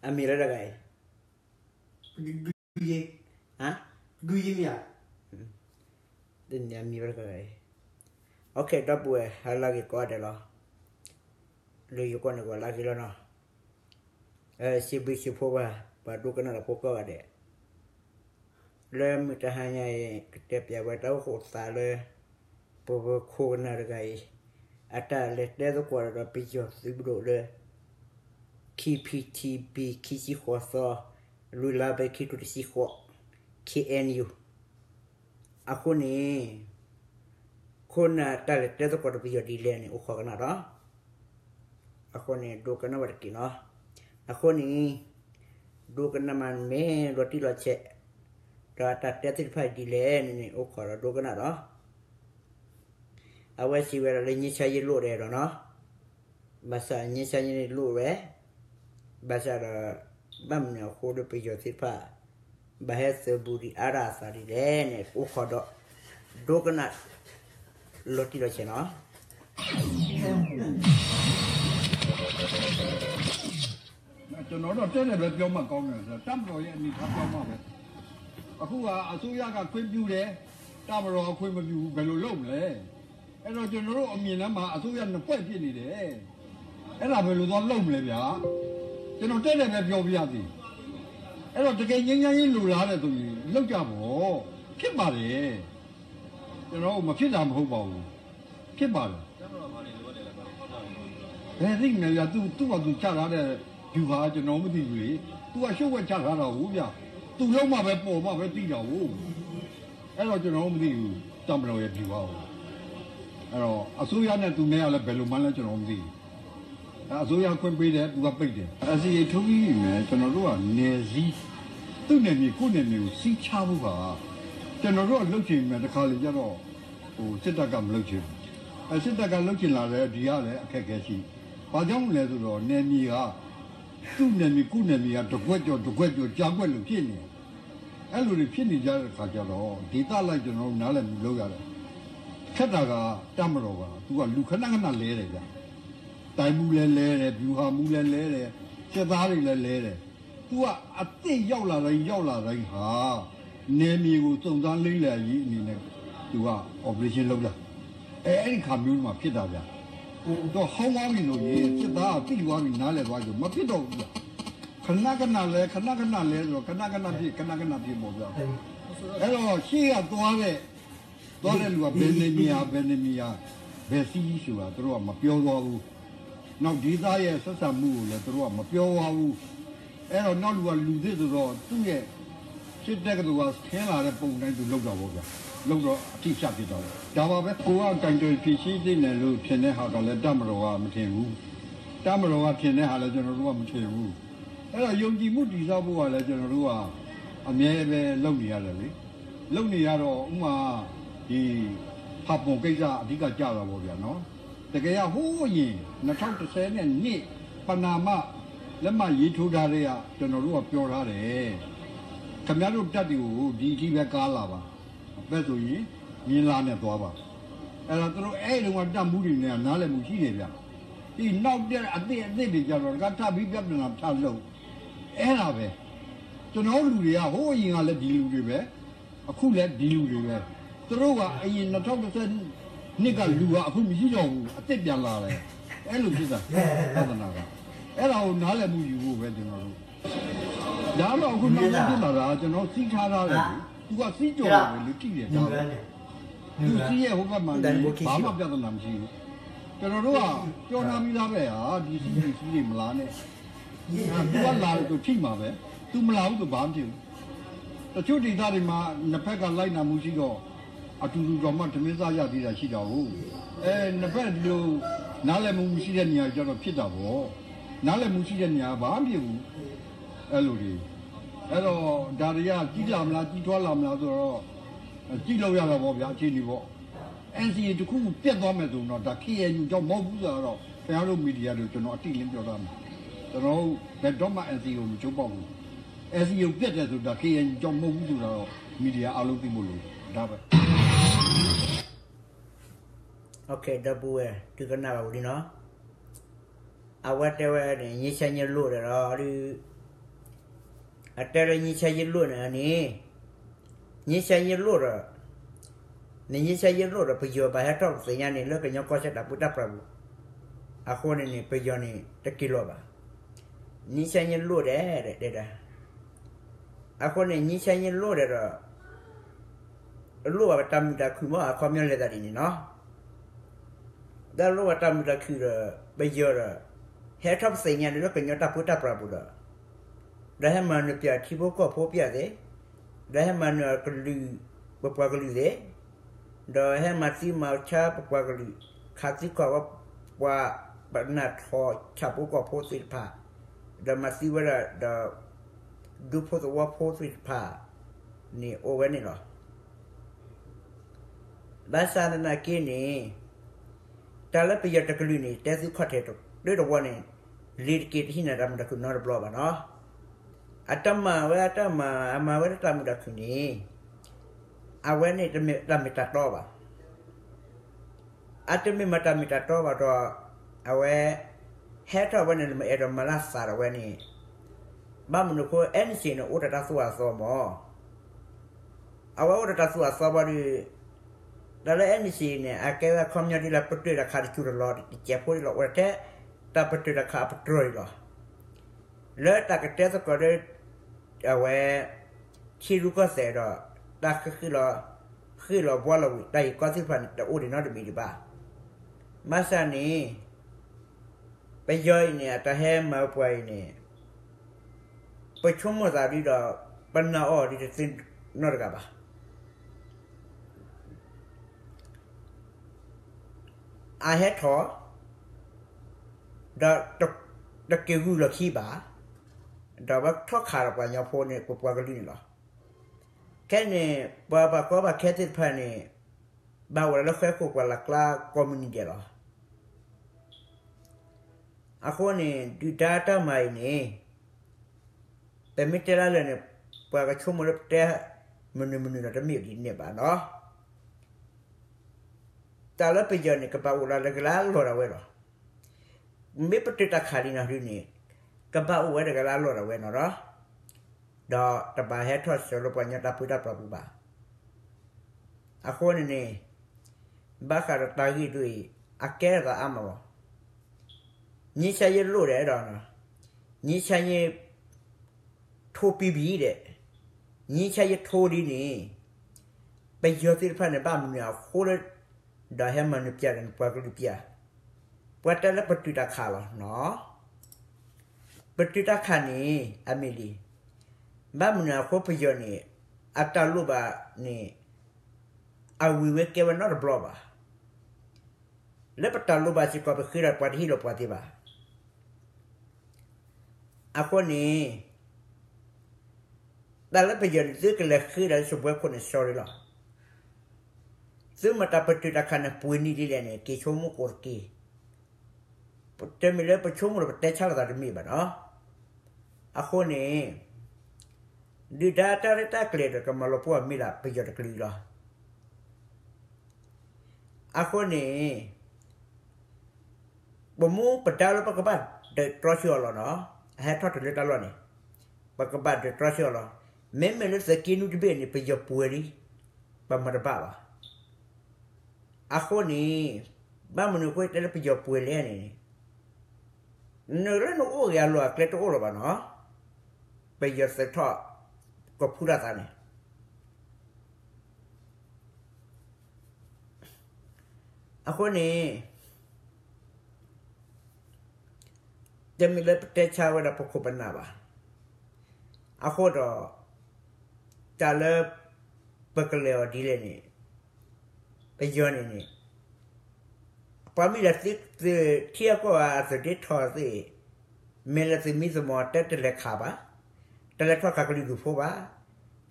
အမံၤလၢတဂၤအံၤ, ဟါ, တနံၤအမံၤလၢတဂၤအံၤ, ဒီပုၢ်ဝဲၢ်ဟါလၢအဂ့ၤကိးဂၤဒဲးလီၤ. လၢယိၤကီၢ်န့ၣ် ကလၢအဂ့ၤလီၤနီၤ. စံးဘျုးစံးဖှိၣ်ဘၣ် ပှၤဒိကနၣ်တၢ်ဖိကိးဂၤဒဲး လၢမုၢ်တဟါညါအံၤ ကတဲပၠးဝဲတၢ်အိၣ်ဃိးသးလၢ ပဝဲခိၣ်ကနၣ်တဂၤအံၤ အတၢ်လဲၤတဲသကိးဒီးပယီၤသုးပဒိၣ်လၢ ခံဖံထံဘံ ခံဆံဃိးသီ လွံၢ်လါဘဲ ခံကထိတဆံဃိး ခ့ၣ်အဲၣ်ယူၣ် အဃိန့ၣ် ခိၣ်နၢ်တၢ်လဲၤတဲသကိးဒီးပယီၤဒ်လဲၣ်န့ၣ် အိၣ်ခိးကနၣ်ဒီး အဃိန့ၣ် ဒိကနၣ်ဝဲတက့ၢ်နီၤ. အဃိန့ၣ် ဒိကနၣ်မ့ၢ်လီၤတံၢ်လီၤဆဲး ဒီးအတၢ်တဲသ့ၣ်တဖၣ်ဒ်လဲၣ်န့ၣ်န့ၣ် အိၣ်ခိးဒီးဒိကနၣ်ဒီး အဝဲစံးဝဲဒၣ်လၢ ငြိမ်းချမ်းရေး လိၣ်ဒဲးဒီးနီၤ, ဘၣ်ဆၣ် ငြိမ်းချမ်းရေး န့ၣ်လိၣ်ဝဲ, ဘၣ်ဆၣ်ဒီး ဘၣ်မနုၤအဃိလၢပယီၤသ့ၣ်တဖၣ် ဘၣ်ဟဲသုးဘူးဒံးအါဒၣ်အသးဒ်လဲၣ်န့ၣ် အိၣ်ခိးဒီး ဒိကနၣ် လီၤတံၢ်လီၤဆဲးနီၤ. ကျွန်တော်တော့ တက်တယ်ပဲပြောမှကောင်းတယ်။ တပ်မတော်ရဲ့ အနေအထားပြောမှပဲ။ အခုက အစိုးရက ခွင့်ပြုတယ်၊ တပ်မတော်က ခွင့်မပြုဘူး၊ ဘယ်လိုလုပ်မလဲ။ အဲ့တော့ ကျွန်တော်တို့အမြင်ထဲမှာ အစိုးရနှစ်ဖွဲ့ဖြစ်နေတယ်။ အဲ့ဒါ ဘယ်လိုသွားလုပ်မလဲဗျာ။ ကျွန်တော် တက်တယ်ပဲပြောပြရစီ။ အဲ့တော့ တကယ်ငြိမ်းချမ်းရေးလိုလားတယ်ဆိုရင် လုပ်ကြပေါ့။ ဖြစ်ပါတယ်။ ကျွန်တော်တို့ မဖြစ်တာမဟုတ်ပါဘူး။ ဖြစ်ပါတယ်။ ဘယ်သိမလဲဗျာ။ သူ့ သူ့ဘာသူချထားတဲ့ ဗျူဟာ ကျွန်တော်မသိဘူးလေ။ သူက လျှို့ဝှက်ချထားတာကိုဗျာ။ သူလုပ်မှပဲ ပေါ်မှပဲသိတာကို။ အဲ့တော့ ကျွန်တော်မသိဘူး။ တပ်မတော်ရဲ့ ဗျူဟာကို။ အဲ့တော့ အစိုးရနဲ့ သူနဲ့ကလည်း ဘယ်လိုမှန်းလဲ ကျွန်တော်မသိဘူး။ အစိုးရခွင့်ပေးတယ်၊ သူကပိတ်တယ်။ NCA ထိုးပြီးပြီမယ် ကျွန်တော်တို့က နယ်စည်း သူ့နယ်မြေ ကိုယ့်နယ်မြေကို စည်းခြားဖို့ပါ။ ကျွန်တော်တို့က လုပ်ချင်ပေမဲ့ တခါလေကျတော့ ဟို စစ်တပ်က မလုပ်ချင်ဘူး။ အဲ စစ်တပ်က လုပ်ချင်လာတယ် ဒီကလည်း အခက်အခဲရှိ။ ဘာကြောင့်လဲဆိုတော့ နယ်မြေက သူ့နယ်မြေ ကိုယ့်နယ်မြေက တကွက်ကျော် တကွက်ကျော် ကြားကွက်လိုဖြစ်နေတယ်။ အဲ့လိုတွေဖြစ်နေကြတဲ့အခါကျတော့ ဒေသလိုက် ကျွန်တော်တို့ နားလည်မှုလုပ်ရတယ်။ ခက်တာက တပ်မတော်ပါ။ သူက လူခဏခဏလဲတယ်ဗျ။ တိုင်းမှူးလည်းလဲတယ်၊ ဗျူဟာမှူးလည်းလဲတယ်၊ စစ်သားတွေလည်းလဲတယ်။ သူက အသစ်ရောက်လာတိုင်း ရောက်လာတိုင်းဟာ နယ်မြေကို စုံစမ်းလေ့လာရေးအနေနဲ့ သူက operation လုပ်တာ။ အဲ အဲ့ဒီခါမျိုးမှာ ဖြစ်တာဗျ။ တော့ ဟောင်းသွားပြီဆိုရင် စစ်သားက သိသွားပြီ နားလည်သွားပြီဆို မဖြစ်တော့ဘူးဗျ။ ခဏခဏလဲ ခဏခဏလဲဆိုတော့ ခဏခဏဖြစ် ခဏခဏဖြစ်ပေါ့ဗျာ။ အဲ့တော့ ရှေ့ကသွားတဲ့ သွားတဲ့လူက ဘယ်နယ်မြေဟာ ဘယ်နယ်မြေဟာ ဘယ်စည်းဆိုတာ သူတို့က မပြောသွားဘူး။ နောက် ဒေသရဲ့ ဆက်ဆံမှုကိုလည်း သူတို့က မပြောသွားဘူး။ အဲ့တော့ နောက်လူက လူသစ်ဆိုတော့ သူ့ရဲ့ စစ်တက္ကသိုလ်က ဆင်းလာတဲ့ပုံတိုင်း သူလုပ်တာပေါ့ဗျာ။ လုပ်တော့ အထိအချဖြစ်တာပေါ့။ ဒါပါပဲ။ ကိုယ်က ကိုင်တွယ်ဖြေရှင်းသင့်တယ်လို့ ထင်တဲ့ဟာကလည်း တပ်မတော်က မထင်ဘူး။ တပ်မတော်က ထင်တဲ့ဟာလည်း ကျွန်တော်တို့က မထင်ဘူး။ အဲ့တော့ ယုံကြည်မှုတည်ဆောက်ဖို့ကလည်း ကျွန်တော်တို့က အမြဲပဲ လုပ်နေရတယ်လေ။ လုပ်နေရတော့ ဥပမာ ဒီ ဖာပွန်ကိစ္စ အဓိကကျတာပေါ့ဗျာနော်။ တကယ်က ဟိုးအရင် နှစ်ထောင်တစ်ဆယ်နဲ့နှစ် ပဏာမ လက်မှတ်ရေးထိုးထားတဲ့က ကျွန်တော်တို့က ပြောထားတယ်။ ခင်ဗျားတို့တပ်တွေကို ဒီအထိပဲ ကားလာပါ။ ဘက်ဆိုရင် မြင်းလမ်းနဲ့သွားပါ။ အဲ့တော့ သူတို့ အဲ့တုန်းက တပ်မှူးတွေနဲ့က နားလည်မှုရှိတယ်ဗျ။ ဒီနောက်တက် အသစ်အသစ်တွေကျတော့ တခါ ထပ်ပြီး ပြဿနာထပ်လုပ် အဲ့ဒါပဲ။ ကျွန်တော်တို့လူတွေက ဟိုးအရင်ကလည်း ဒီလူတွေပဲ၊ အခုလည်း ဒီလူတွေပဲ။ သူတို့က အရင် နှစ်ထောင်တစ်ဆယ်နှစ်က လူက အခုမရှိတော့ဘူး၊ အသစ်ပြန်လာတယ်။ အဲ့လိုဖြစ်တာ ပြဿနာက။ အဲ့ဒါကို နားလည်မှုယူဖို့ပဲ ကျွန်တော်တို့။ ဒါတော့ အခုနောက်ဆုံးဖြစ်လာတာ ကျွန်တော်တို့ စည်းထားထားတယ်လေ။ သူက စည်းကျော်တယ်လေ လူကြည့်တယ် ဒါပဲ။ သူ့စည်းရဲ့ဟိုဘက်မှာနေ ဘာမှပြဿနာမရှိဘူး။ ကျွန်တော်တို့က ပြောထားပြီးသားပဲဟာ ဒီစည်း ဒီစည်းတွေ မလာနဲ့။ အဲ သူကလာတယ်ဆို ထိမှာပဲ။ သူမလာဘူးဆို ဘာမှမဖြစ်ဘူး။ တချို့ဒေသတွေမှာ နှစ်ဖက်က လိုက်နာမှုရှိတော့ အတူတူတောင်မှ ထမင်းစားရသေးတာ ရှိတာကို။ အဲ နှစ်ဖက် ဒီလို နားလည်မှုမရှိတဲ့နေရာကျတော့ ဖြစ်တာပေါ့။ နားလည်မှုရှိတဲ့နေရာက ဘာမှမဖြစ်ဘူး။ အဲလိုတွေ။ အဲတော့ ဒါတွေက ကြီးလာမလား ကြီးထွားလာမလားဆိုတော့ ကြည့်လို့ရတာပေါ့ဗျာ အခြေအနေပေါ့။ NCA တစ်ခုခု ပျက်သွားမယ်ဆိုရင်တော့ ဒါ KNU ကြောင့် မဟုတ်ဘူးဆိုတာတော့ ခင်ဗျားတို့ မီဒီယာတွေကို ကျွန်တော် အတိအလင်း ပြောထားမယ်။ ကျွန်တော်တို့ ဘယ်တော့မှ NCA ကို မချိုးဖောက်ဘူး။ NCA ကို ပျက်တယ်ဆိုတာ KNU ကြောင့် မဟုတ်ဘူးဆိုတာတော့ မီဒီယာအားလုံး သိဖို့လိုတယ်။ ဒါပဲ။ ဒီပုၢ်ဝဲၢ် ဒိကနၣ်ဘၣ်ဝံၤလံနီၤ. အဝဲတဲဝဲန့ၣ် ငြိမ်းချမ်းရေး လိုတယ်ဒီး ဒုး အတဲလၢ ငြိမ်းချမ်းရေး လိၣ်န့ၣ်န့ၣ်, ငြိမ်းချမ်းရေး လိၣ်ဒီး, န ငြိမ်းချမ်းရေး လိၣ်ဒီး ပယီၤဘၣ်ဟဲထီၣ်ပသ့ၣ်ညါန့ၣ် လၢကညီကီၢ်စဲၣ်တၢ်ပၢတၢ်ပြးပူၤ, အဃိန့ၣ်န့ၣ် ပယီၤန့ၣ် တက့ၤလီၤဘၣ်. ငြိမ်းချမ်းရေး လိၣ်ဒဲး တဲဒၣ်, အဃိန့ၣ် ငြိမ်းချမ်းရေး လိၣ်ဒဲးဒီး လိၣ်ဘၣ်ပတၢ်မုာ်တၢ်ခုၣ်မး အခီပညီလဲၤသးဒ်န့ၣ်နီၤ. ဒီးလိၣ်ဘၣ်တၢ်မုာ်တၢ်ခုၣ်ဒီး ပယီၤဒီး ဟဲထီၣ်ပသ့ၣ်ညါန့ၣ်လၢကညီတၢ်ပၢတၢ်ပြးပူၤဒီး, ဒီးဟဲမၤနၢၤပၠးထံဖိကီၢ်ဖိပၠးသ့ၣ်, ဒီးဟဲမၤနၢၤအကလုာ် ပပှၤကလုာ်သ့ၣ်, ဒီးဟဲမၤသံမၤဆါပပှၤကလုာ်, ခးသံခးဝီပှၤ ပနၢ်ထီၣ်ဆၣ်ဖိကီၢ်ဖိသ့ၣ်တဖၣ်, ဒီးမၤသံဝဲဒၣ်ဒီး ဒူဖိသဝီဖိသ့ၣ်တဖၣ်န့ၣ် အိၣ်ဝဲန့ၣ်လီၤ. ဘၣ်ဆၣ်သနာ်က့န့ၣ် တၢ်လၢပယီၤတကလုာ်န့ၣ် တဲသုခီၣ်ထံးတဝီန့ၣ် လ့ၤတက့ၤတဟံးန့ၢ်တၢ်မုာ်တၢ်ခုၣ်နီတဘျီဘၣ်နီၤ. အတၢ်မၤဝဲအတၢ်မၤ အမၤဝဲဒၣ်တၢ်မုာ်တၢ်ခုၣ်န့ၣ် အဝဲန့ၣ်တမ့ၢ်တၢ်မ့ၢ်တၢ်တီဘၣ်. အတမ့ၢ်မၤတၢ်မ့ၢ်တၢ်တီဘၣ်ဒီး အဝဲ ဟဲထီၣ်ဝဲန့ၣ် လၢမ့ၢ်အဲၣ်ဒိးမၤလၢသးဒီးဝဲန့ၣ်, ဘၣ်မနုၤအဃိ NCA န့ၣ် အိၣ်ဒီးတၢ်သိၣ်အသီမး အဝဲအိၣ်ဒီးတၢ်သိၣ်အသီဘၣ်ဒီး တၢ်လၢ NCA န့ၣ် အကဲဝဲအခီပညီဒ်လၢပတုာ်တၢ်ခးတစူၢ်တလီၤ တစဲးဖိဒ်လီၤ အိၣ်ထဲ တၢ်ပတုာ်တၢ်ခးအပတြၢၤအံၤလီၤ. လၢတၢ်ကတဲသကိးဒီး အဝဲ ထံရူၢ်ကီၢ်သဲးဒီး တၢ်ဃ့ၢ်လီၤ ဃ့ၢ်လီၤဘှီလီၤဝံၤ တၢ်အံၤကီၢ်သ့ၣ်တဖၣ်န့ၣ် တအိၣ်ဒံးနီတမံၤဒံးဘၣ်. ဘၣ်ဆၣ်န့ၣ် ပယီၤအံၤန့ၣ် အတၢ်ဟဲမၤပှၤအံၤန့ၣ် ပဆိကမိၣ်သးဒ်ဒီး ပနာ်အီၤဒ်တသ့နီတဂၤဘၣ်. အဟဲထီၣ် ဒီး တက့ၤဂုာ်လီၢ်ခံဘၣ်, ဒီးဝဲထီၣ်ခးဒီးပှၤကညီဖိန့ၣ် ပပှၤကလုာ်န့ၣ်လီၤ. ခဲန့ၣ် ပှၤဘၣ်ကီဘၣ်ခဲသ့ၣ်တဖၣ်န့ၣ် ဘၣ်အိၣ်လၢဃဲခိၣ်ပှၢ်လၢ်ကျါကိးမုၢ်နံၤဒဲးလီၤ. အဃိန့ၣ် ဒုၣ်ဒါတၢ်မၤအံၤန့ၣ် ပမ့ၢ်တဲလၢလၢာ်န့ၣ် ပှၤကဆိကမိၣ်လၢပတဲ မနုၤမနုၤဒီးတမ့ၢ်ဒ်န့ၣ်ဘၣ်နီၤ. တၢ်လၢပယီၤန့ၣ် ကဘၣ်အိၣ်လၢတဂၤလၢ်လီၢ်ဒၣ်ဝဲလီၤ. မ့ၢ်ပတုာ်တၢ်ခးလံနီၤဒုန့ၣ် ကဘၣ်အိၣ်ဝဲတဂၤလၢ်လီၢ်ဒၣ်ဝဲနီၤဒီး ဒီးတဘၣ်ဟဲထီၣ်ဆှၢလၢပှၤကညီတၢ်ပၢတၢ်ပြးပူၤဘၣ်. အဃိန့ၣ်န့ၣ် ဘၣ်ဃးဒီးတၢ်ဂ့ၢ်ဒ်အံၤ အကဲထီၣ်သးအါမးလီၤ. ငြိမ်းချမ်းရေး လိၣ်ဒဲးဒီး ငြိမ်းချမ်းရေး ထိပံပံၤဒဲး, ငြိမ်းချမ်းရေး ထိဒ်န့ၣ် ပယီၤသ့ၣ်တဖၣ်န့ၣ် ဘၣ်မနုၤအဃိလၢ ဒီးဟဲမၤနၢၤပၠးဒီးနပှၤကလုာ်ပၠး, ပှၤတဲလၢပတုာ်တၢ်ခးလီၤနီၤ. ပတုာ်တၢ်ခးန့ၣ် အမ့ၢ်လံ, ဘၣ်မနုၤအဃိပယီၤန့ၣ် အတၢ်လိၣ်ဘၣ်န့ၣ် အဝံၤဝဲကဲဝဲနီတဘျီဘၣ်. လၢပတၢ်လိၣ်ဘၣ်စ့ၢ်ကီး ပဃ့ဒီးပှၤတဟ့ၣ်လီၤပှၤသ့ဘၣ်. အဃိန့ၣ် တၢ်လၢပယီၤန့ၣ် သုကလဲၤဃ့ဒီးလၢစပွဲခိၣ်န့ၣ် sorry လီၤ. သုမၤတၢ်ပတုာ်တၢ်ခးန့ၣ် ပှဲၤနံၣ်ဒ်လဲၣ်န့ၣ် က့ၤဆိကမိၣ်ကိးတက့ၢ်. တမ့ၢ်လၢပဆိကမိၣ်ဒီးပတဲဆါလိာ်သးတမ့ၢ်ဘၣ်နီၤ. အဃိန့ၣ် ဒုၣ်ဒါတၢ်ရဲၣ်တၢ်ကျဲၤဒီးကမၤလီၤပှီၢ်မ့ၢ်ဒၣ်ပယီၤတကလုာ်လီၤ. အဃိန့ၣ် ပမူပဒါလၢပကဘၣ်ဒၢးတြီဆၢအီၤလီၤနီၤ. အဟဲထီၣ်တုၤလၢတၢ်လီၢ်န့ၣ် ပကဘၣ်ဒၢးတြီဆၢအီၤလီၤ. မ့မ့ၢ်လၢသုးက့နွံတဘ့ၣ်န့ၣ် ပယီၤပှဲၤလံ, ပမၤတဘၣ်ဘၣ်. အဃိန့ၣ် ဘၣ်မနုၤအဃိတဲလၢပယီၤပှဲၤလဲၣ်န့ၣ် နလၢနအိၣ်ဂ့ၤအလီၢ်အကျဲတအိၣ်လၢၤဘၣ်နီၤ. ပယီၤသုးထီၣ် ကဖုတၢ်သးန့ၣ် အဃိန့ၣ် တမ့ၢ်လၢပတဲဆါဝဲဒၣ်ပခိၣ်ပနၢ်ဘၣ်. အဃိဒီး တၢ်လၢ ပကလဲၤအီၤဒ်လဲၣ်န့ၣ် ပယီၤန့ၣ်န့ၣ် ပှၤမ့ၢ်လဲၤသုးထံအကီၢ်အသုးဒ့ထီၣ်သ့ၣ် မ့ၢ်လဲၤသုးမံသမိးတဲတလဲၤခးဘၣ်, တလဲၤထီၣ်ခးကလုာ်ဒူၣ်ဖိဘၣ်,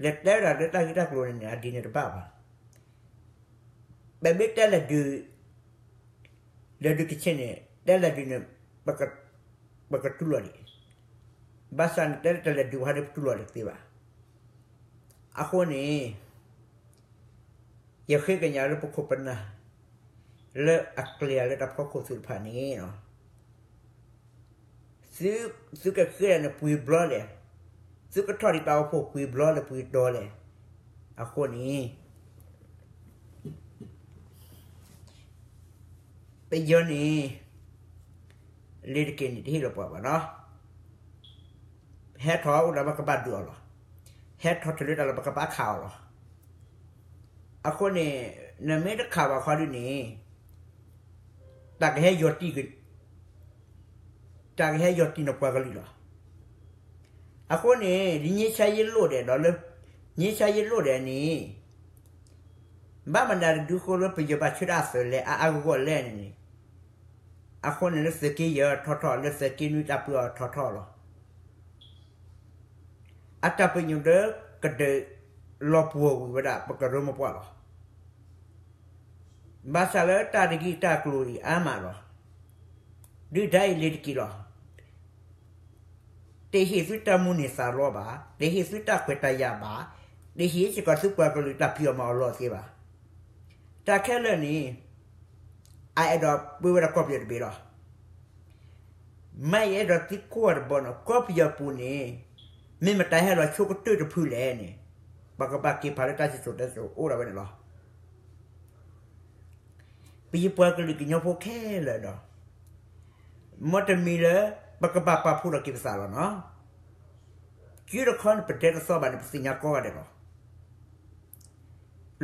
လဲၤတဲဝဲဒၣ်လၢတၢ်ဂ့ၢ်တၢ်ကျိၤန့ၣ်န့ၣ် အဒ်န့ၣ်တဘၣ်ဘၣ်. ပမ့ၢ်တဲလဲၤဒုး လဲၤဒုးကချ့ၣ်န့ၣ် တဲလဲၤဒုးန့ၣ် ပကတူၢ်လိာ်ဒံး, ဘၣ်ဆၣ်န့ၣ် တဲလၢတလဲၤဒုးဘၣ်န့ၣ် ပတူၢ်လိာ်တသ့ဘၣ်. အဃိန့ၣ် ယဃ့ကညးလၢပခိၣ်ပနၢ် လၢအကျဲၤလၢတၢ်ဖီခိၣ်သ့ၣ်တဖၣ်န့ၣ် သုကဃ့န့ၣ်ပှဲၤဘျီလဲၣ်, သု သုကထီၣ်ဒံးတၢ်အိၣ်ဖှိၣ်ပှဲၤဘျီလၢပှဲၤတီၤလဲၣ်. အဃိန့ၣ် ပယီၤန့ၣ် လ့ၤတက့ၤန့ၣ် တဟ့ၣ်လီၤပှၤဘၣ်နီၤ. ဟဲထီၣ်အိၣ်ဒီးပကဘၣ်ဒုးအီၤလီၤ. ဟဲထီၣ်တလၢတၢ်လၢပကဘၣ်ခးအီၤလီၤ. အဃိန့ၣ် နမ့ၢ်တခးဘၣ်ခီဒုန့ၣ် တၢ်ကဟဲယီၤတံၢ် တၢ်ကဟဲယီၤတံၢ်နပှၤကလုာ်လီၤ. အဃိန့ၣ် ဒ်ငြိမ်းချမ်းရေးလိၣ်ဒဲးဒီးလၢ ငြိမ်းချမ်းရေးလိၣ်ဒဲးန့ၣ် ဘၣ်မနုၤတဒုဃိလၢပယီၤဘၣ်ဆၢတၢ်အသးလဲၣ် အါအါဂီၢ်ဂီၢ်လဲၣ်န့ၣ်န့ၣ်, အဃိန့ၣ်လၢသုးက့ယဲၢ်ထီၣ်ထီၣ် လၢသုးက့နွံတၢ်ပၢအီၤထီၣ်ထီၣ်လီၤ. အတၢ်ပညိၣ်ဒီးကဒုးလီၤပှီၢ်ဝံၤဝဲဒၣ် ပကရၢမိၢ်ပှၢ်လီၤ. ဘၣ်ဆၣ်လၢတၢ်တဂ့ၢ်တၢ်ကျိၤအံၤအါမးလီၤ. ဒုၣ်ဒါအံၤလ့ၤတက့ၤလီၤ. တဟ့ၣ်သုတၢ်မူန့ၢ်သးလီဘၣ်, တဟ့ၣ်သုတၢ်ခွဲးတၢ်ယာ်ဘၣ်, တဟ့ၣ်စ့ၢ်ကီးသုပှၤကလုာ်တၢ်ဖံးအီၣ်မၤအီၣ်လီၢ်သ့ဘၣ်. တၢ်ခဲလၢာ်န့ၣ် အအဲၣ်ဒိးပၢဝဲဒၣ်ကီၢ်ပယီၤတဘ့ၣ်လီၤ. မ့ၢ်ယအဲၣ်ဒိးသံကွၢ်တဘီန့ၣ် ကီၢ်ပယီၤပူၤန့ၣ် မ့ၢ်မတၤဟဲလီၤဆိကတၢၢ်တဖုလဲၣ်န့ၣ် ပကဘၣ်က့ၤဖးလၢတၢ်စံၣ်စိၤတဲစိၤအိၣ်ဒၣ်ဝဲန့ၣ်လီၤ. ပယပှၤကလုာ်ကညီဖိခဲလၢာ်ဒီး မ်တမံၤလၢ ပကဘၣ်ပာ်ဖှိၣ်ထီၣ်က့ၤပသးလီၤနီၤ. ကုတခီန့ၣ် ပဒဲတသီဘၣ်န့ၣ် ပသ့ၣ်ညါကိးဂၤဒဲးလီၤ.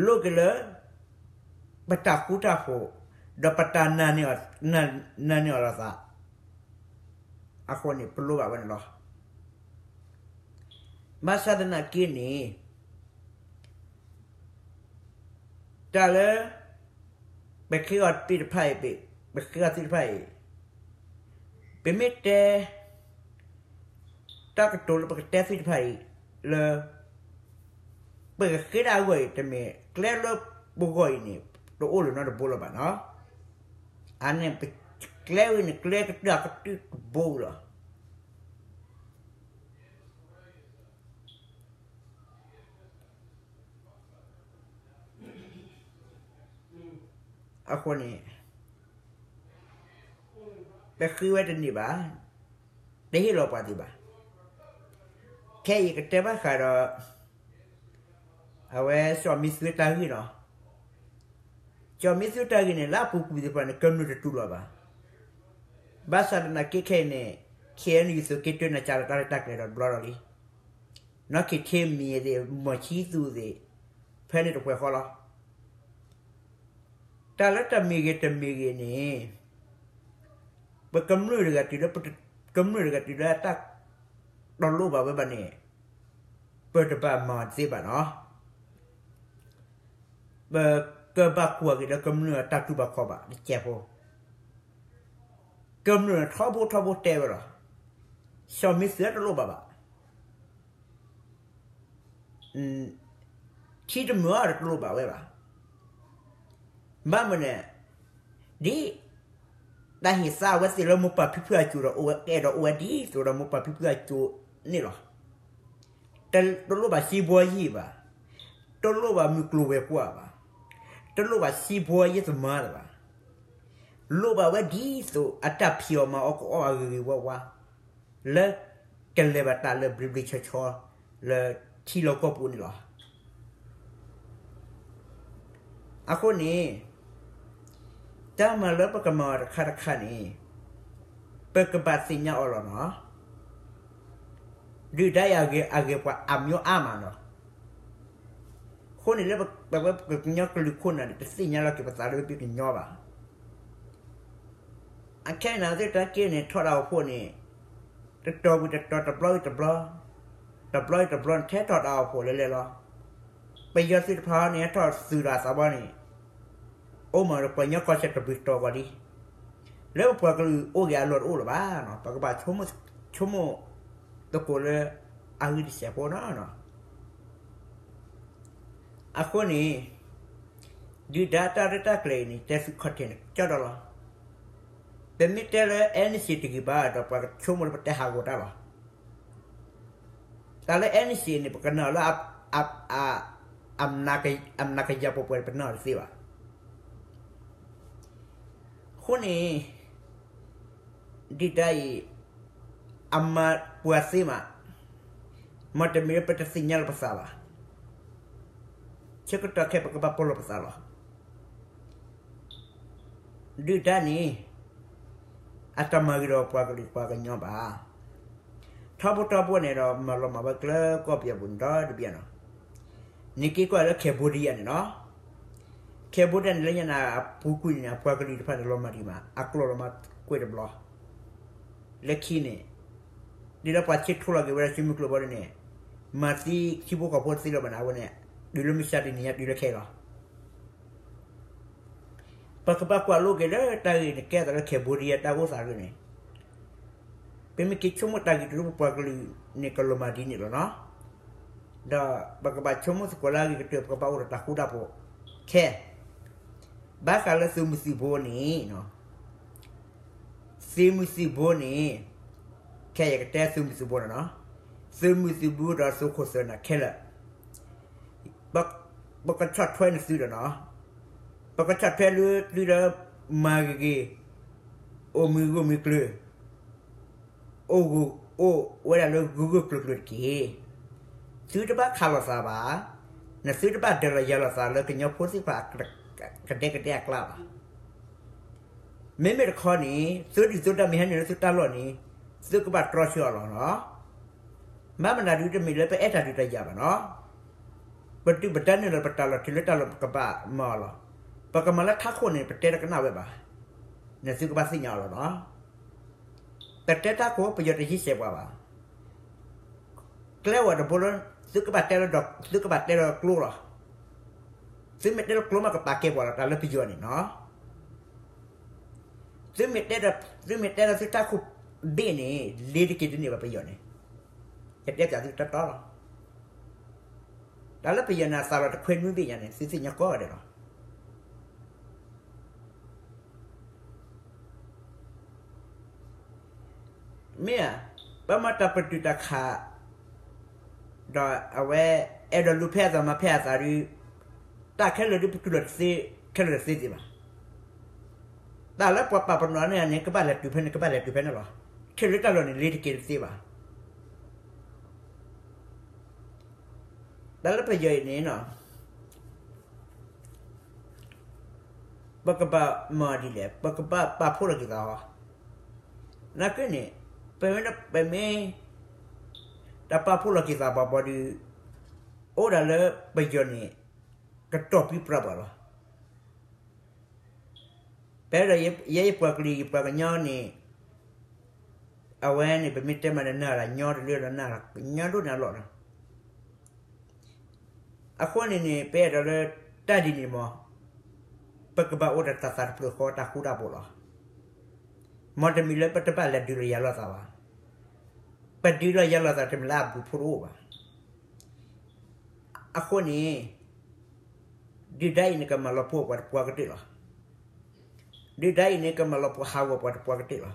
လိၣ်က့ၤလၢ ပတၢ်ဃူတၢ်ဖိး ဒီးပတၢ်နာ်န့ၢ်အီၤ နာ်န့ၢ်အီၤလီၤသး အဃိန့ၣ် ပလိၣ်ဘၣ်ဝဲန့ၣ်လီၤ. ဘၣ်ဆၣ်သနာ်က့န့ၣ် တၢ်လၢ ပဃ့အီၤသ့ၣ်တဖၣ်အံၤ ပဃ့အီၤသ့ၣ်တဖၣ်အံၤ ပမ့ၢ်တဲ တၢ်ကတိၤလၢပကတဲသ့ၣ်တဖၣ်အံၤ လၢ ပကဃ့တၢ်အဂီၢ်အံၤ တမ့ၢ်ကျဲလၢပဂီၢ်အံၤန့ၣ် တအိၣ်လၢၤနီတဘိလၢၤဘၣ်နီၤ. အန့ၣ် ကျဲဝဲန့ၣ် ကျဲကတၢၢ်အကတၢၢ်တဘိလီၤ. အဃိန့ၣ် ပဃ့ဝဲတန့ၢ်ဘၣ်, တဟ့ၣ်လီၤပှၤသ့ဘၣ်. ခဲအံၤကတဲဘၣ်ဃးဒီး အဝဲစီၤမံသုတၢ်ဂ့ၢ်နီၤ. စီၤမံသုတၢ်ဂ့ၢ်န့ၣ် လၢအပူၤကွံာ်သ့ၣ်တဖၣ်န့ၣ် ကမျၢၢ်တတူၢ်လိာ်ဘၣ်. ဘၣ်ဆၣ်သနာ်က့ခဲအံၤန့ၣ် ခဲအံၤန့ၣ် ယသိးက့ၤတၢ်နၤကၢ်လီၤတၢ်ရဲၣ်တၢ်ကျဲၤဒီးတဘျီလီၤလံ. နီၢ်ခ့ထံမံၤသ့ၣ် မီၢ်ဆံသူသ့ၣ် ဖဲန့ၣ်တပှဲၤဃီလီၤ. တၢ်လၢတမံၤဂ့ၤတမံၤဂ့ၤန့ၣ် ပကမျၢၢ်တဂၤတုၤလၢ ပကမျၢၢ်တဂၤတုၤလၢအတၢ်တီလိၣ်ဘၣ်ဝဲဘၣ်န့ၣ် ပတဘၣ်မၤတသ့ဘၣ်နီၤ. ပကဘၣ်ကွၢ်က့ၤလၢကမျၢၢ်အတၢ်တူၢ်ဘၣ်ခီၣ်ဘၣ်တစဲးဖိ, ကမျၢၢ်ထီဘိထီဘိတဲဝဲလီၤ. စီၤမံသုတလိၣ်ဘၣ်ဘၣ်. ထံတမုာ်အီၤတလိၣ်ဘၣ်ဝဲဘၣ်. ဘၣ်မနုၤလဲၣ်, ဒ် တၢ်ဟ့ၣ်သါအဝဲသ့ၣ်လၢမိၢ်ပၢ်ဖံဖုအစိၤဒီး အိၣ်ဝဲကအဲၣ်ဒိးအိၣ်ဝဲဒ်သိးဒီးမိၢ်ပၢ်ဖံဖုအစိၤန့ၣ်လီၤ. တလိၣ်ဘၣ်စံးဘီယံာ်ဘၣ်, တလိၣ်ဘၣ်မုၢ်ကျိၤဝဲၤကွာ်ဘၣ်, တလိၣ်ဘၣ်စံးဘီယံာ်သမါတဘၣ်, လိၣ်ဘၣ်ဝဲဒ်သိးအတၢ်ဖံးအီၣ်မၤအီၣ်ကအီၣ်အဂ့ၤဂ့ၤဝါဝါ လၢကလဲၤဘၣ်တၢ်လၢဘျ့ဘျ့ဆှီဆှီ လၢထံလီၢ်ကီၢ်ပူၤန့ၣ်လီၤ. အဃိန့ၣ် တၢ်မၤလၢပကမၤအီၤတခါတခါန့ၣ် ပကဘၣ်သ့ၣ်ညါအီၤလီၤနီၤ. ဒုၣ်ဒါအံၤအဂ့ၤပှၤအမျိုးအါမးနီၤ. အဃိန့ၣ်လၢပဝဲပကညီကလုာ်ခိၣ်နၢ်န့ၣ် တသ့ၣ်ညါလီၤက့ၤပသးလၢပကညီဘၣ်. အခဲအံၤန့ၣ်သ့ၣ်တၢ်က့န့ၣ် ထီၣ်တၢ်အိၣ်ဖှိၣ်န့ၣ် တတီၤဝံၤတတီၤ တဘျီဝံၤတဘျီ, တဘျီဝံၤတဘျီန့ၣ် ထဲထီၣ်တၢ်အိၣ်ဖှိၣ်လၢလဲၤလီၤ. ပယီၤသ့ၣ်တဖၣ်န့ၣ် ဟဲထီၣ်သုးဒီးအသးဘီန့ၣ် အိၣ်မးဒီးပှၤကညီကီၢ်စဲၣ်တဘျုးတီၤဂီၤလံ. လၢပပှၤကလုာ်အိၣ်ဂ့ၤအလီၢ်တအိၣ်လၢၤဘၣ်နီၤ, ပကဘၣ်ဆိကမိၣ်သကိးလၢ အဂ့ၢ်တစဲးဖိနီၤ. အဃိန့ၣ် ဒုၣ်ဒါတၢ်ရဲၣ်တၢ်ကျဲၤအံၤန့ၣ် တဲသုခီၣ်ထံးန့ၣ်ကၠီဒီးလီၤ. ပမ့ၢ်တဲလၢ NCA တဂ့ၤဘၣ်ဒီး ပှၤကဆိကမိၣ်လၢပတဲဟးဂီၤတၢ်လီၤ. တၢ်လၢ NCA န့ၣ် ပကနၣ်အီၤလၢ အမနၤကယၤပှဲၤပှဲၤန့ၣ် ပနၢ်အီၤတသ့ဘၣ်. အဃိန့ၣ် ဒုၣ်ဒါအံၤ အမၤပှၤသ့မး, မ်တမ့ၢ်လၢပတသ့ၣ်ညါလီၤပသးဘၣ်. ဆၢကတီၢ်ခဲအံၤပကဘၣ်ပီၢ်လီၤပသးလီၤ. ဒုၣ်ဒါန့ၣ် အတမၤဂ့ၤဒီးပှၤကလုာ်ပှၤကညီဘၣ်. ထီဘိထီဘိန့ၣ်ဒီး မၤလီၤမၢ်ဝဲကျဲကီၢ်ပယီၤပူၤန့ၣ်ဒီတဘ့ၣ်နီၤ. နက့ၤကွၢ်လၢ Cambodia န့ၣ်နီၤ. Cambodia န့ၣ် လၢညါန့ၣ် အပူၤကွံာ်န့ၣ် အပှၤကလုာ်တဖၣ်န့ၣ် လီၤမၢ်ဒံးမး အကျိာ်လီၤမၢ်ကွံာ်တဘျီ လၢခံန့ၣ် ဒ်လၢပှၤဆ့ထီၣ်လီၤက့ၤဝဲဒၣ်စုမုၢ်ကျိၤဘီဒ်န့ၣ် မၤသံထံဖိကီၢ်ဖိတသ့လၢၤဘၣ်န့ၣ် အဝဲန့ၣ် တုၤလၢမုၢ်ဆါတနံၤညါ တုၤလၢခဲအံၤလီၤ. ပကဘၣ်ကွၢ်လိက့ၤလၢတၢ်ဂ့ၢ်န့ၣ် ကဲအသးလၢ Cambodia တၢ်အိၣ်သးဒ်န့ၣ် ပမ့ၢ်က့ၤဆိကမိၣ်တၢ်ဂ့ၢ်တရူး ပပှၤကလုာ်န့ၣ် ကလီၤမၢ်ဒ်န့ၣ်လီၤနီၤ. ဒီးပကဘၣ်ဆိကမိၣ်သကိးလၢအဂ့ၤကတၢၢ် ပကဘၣ်အိၣ်ဒီးတၢ်ဃူတၢ်ဖိး ခဲ ဘၣ်ဃးလၢသုးမုၢ်သံၣ်ဘိန့ၣ် သုးမုၢ်သံၣ်ဘိန့ၣ် ခဲအံၤယကတဲသုးမုၢ်သံၣ်ဘိန့ၣ်နီၤ. သုးမုၢ်သံၣ်ဘိဒီးသုးခိၣ်သၢနၤခဲလၢာ် ပကဆီၣ်ထွဲန့ၢ်သုဒီးနီၤ. ပကဆီၣ်ထွဲလၢသုလၢ မၤဂ့ၤဂ့ၤ အိၣ်မုာ်ဂၢၢ်မုာ်ကျၢၤ အိၣ်ဂၢၢ်အိၣ်ဝဲဒၣ်လၢဂၢၢ်ဂၢၢ်ကျၢၤကျၢၤတက့ၢ်. သုတဘၣ်ခးလိာ်သးဘၣ်. နသုတဘၣ်ဒၢးလီၤယၤလိာ်သးလၢကညီဖိသ့ၣ်တဖၣ် ကဒဲကဒဲအကျါဘၣ်. မ့မ့ၢ်တခီန့ၣ် သုဒုၣ်သုဒါမ့ၢ်ဟဲနုာ်လၢသုတၢ်လီၢ်န့ၣ် သုကဘၣ်တြီဆၢအီၤလီၤနီၤ. ဘၣ်မနုၤဒုးတမ့ၢ်လၢပအဲၣ်တၢ်ဒုးတၢ်ယၤဘၣ်နီၤ. ပဒုၣ်ပဒါနုာ်လီၤပတၢ်လီၢ်တုၤလၢတၢ်လီၢ်ပကဘၣ်မၤအီၤလီၤ. ပကမၤလၢထးခိၣ်န့ၣ် ပတဲတကနၣ်ဝဲဘၣ်. နသုကဘၣ်သ့ၣ်ညါအီၤလီၤနီၤ. ပတဲထးခိၣ် ပယီၤတဟံးစဲးပှၤဘၣ်. ကျဲဝဲတဘိလၢ သုကဘၣ်တဲလၢဒီး သုကဘၣ်တဲလၢကျိလီၤ. သုမ့ၢ်တဲလၢကျိမးကပာ်ကဲပှၤလီၤ တၢ်လၢပယီၤန့ၣ်နီၤ. သုမ့ၢ်တဲဒီး သုမ့ၢ်တဲလၢသုထးခိၣ်ဘ့ၣ်န့ၣ် လ့ၤတက့ၤတန့ၢ်ဘၣ်ပယီၤန့ၣ်. ယတဲပၠးသုတီတီလီၤ. တၢ်လၢပယီၤန့ၣ် အသးလီၤတခွဲနွံဘ့ၣ်ညါန့ၣ် သုသ့ၣ်ညါကိးဂၤဒဲးလီၤ. မ့ၢ်ဧါ, ပမၤတၢ်ပတုာ်တၢ်ခး ဒီးအဝဲ အဲၣ်ဒိးလူၤဖဲအသးမၤဖဲအသးဒီး တၢ်ခဲလၢာ်ဒ်ပတူၢ်လိာ်တသ့ ခဲလၢာ်တသ့သ့ဘၣ်. တၢ်လၢပှၤပာ်ပနီၣ်န့ၣ်န့ၣ် ကဘၣ်လဲၤတုၤဖဲန့ၣ် ကဘၣ်လဲၤတုၤဖဲန့ၣ်လီၤ. ထဲလၢတၢ်လီၢ်န့ၣ် လ့ၤတက့ၤတသ့ဘၣ်. တၢ်လၢပယီၤအံၤန့ၣ်နီၤ ပကဘၣ်မၤဒ်လဲၣ်, ပကဘၣ်ပာ်ဖှိၣ်လီၤက့ၤသးဟီ. နာ်က့န့ၣ် ပမ့ၢ် ပမ့ၢ်တပာ်ဖှိၣ်လီၤက့ၤသးဘၣ်ဘၣ်ဒီး အိၣ်ဒၣ်လၢပယီၤန့ၣ် ကတီၢ်ပံပြၢပှၤလီၤ. ပအဲၣ်ဒိး ယဲယပှၤကလုာ်ယပှၤကညီန့ၣ် အဝဲန့ၣ် ပမ့ၢ်တဲမးန့ၣ် နၢ်လၢညီတလၢဒီး နၢ်လၢညီဒိၣ်န့ၣ်အလီၢ်လီၤ. အဃိန့ၣ်န့ၣ် ပအဲၣ်ဒိးလၢတၢ်ဒ်န့ၣ်မး ပကဘၣ်အိၣ်ဒီးတၢ်သးတဖျၢၣ်ဃီ တၢ်ဃူတၢ်ဖိးလီၤ. မ်တမ့ၢ်လၢပတဘၣ်လဲၤဒုးလီၤယၤလိာ်သးဘၣ်. ပဒုးလီၤယၤလိာ်သးတမ့ၢ်လၢအဘျုးဖှိၣ်တအိၣ်ဘၣ်. အဃိန့ၣ် ဒုၣ်ဒါအံၤန့ၣ် ကမၤလီၤပှီၢ်ပှၤတပှၤကတၢၢ်လီၤ. ဒုၣ်ဒါအံၤန့ၣ် ကမၤလီၤပှီၢ်ဟးဂီၤပှၤတပှၤကတၢၢ်လီၤ.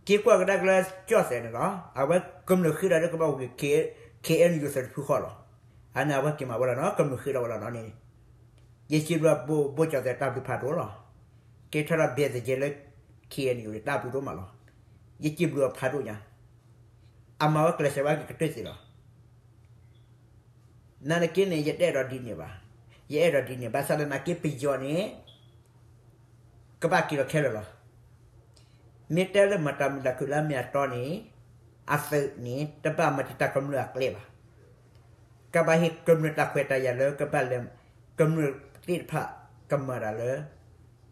က့ၤကွၢ်ကဒါက့ၤလၢကၠီၣ်သဲးန့ၣ်လီၤ. အဝဲကမျၢၢ်ဃ့ဒီးလၢကဘၣ်အိၣ်က့ၤ ခ့ၣ်အဲၣ်ယူၣ်သၢတဖုဃီလီၤ. အန့ၣ်အဝဲက့ၤမၤဝဲလီၤနီၤ, ကမျၢၢ်ဃ့ဒီးဝဲလီၤနီၤန့ၣ်. ယစံးဘျုးဘိၣ်ကၠီၣ်သဲးတၢ်ဘျုးဖးဒိၣ်လီၤ. ကဲထီၣ်ဒီးဘဲၣ်သကဲလၢ ခ့ၣ်အဲၣ်ယူၣ်န့ၣ် တၢ်ဘျုးဒိၣ်မးလီၤ. ယစံးဘျုးအီၤဖးဒိၣ်ညါ. အမၤဝဲကျဲးစၢးဝဲက့ၤကတၢၢ်သ့လီၤ. နာ်သက့န့ၣ် ယတအဲၣ်ဒိးဒ်န့ၣ်ဘၣ်. ယအဲၣ်ဒိးဒ်န့ၣ် ဘၣ်ဆၣ်သနာ်က့ပယီၤန့ၣ် ကဘၣ်က့ၤလီၤခဲလၢာ်လီၤ. မ့ၢ်တဲလၢမၤတၢ်မုာ်တၢ်ခုၣ်လၢအမ့ၢ်အတီန့ၣ် အသုးန့ၣ် တဘၣ်မၤတံာ်တာ်ကမျၢၢ်အကျဲဘၣ်. ကဘၣ်ဟ့ၣ်ကမျၢၢ်တၢ်ခွဲးတၢ်ယာ်လၢကဘၣ်လဲၤ ကမျၢၢ်သ့ၣ်တဖၣ်ကမၤတၢ်လၢ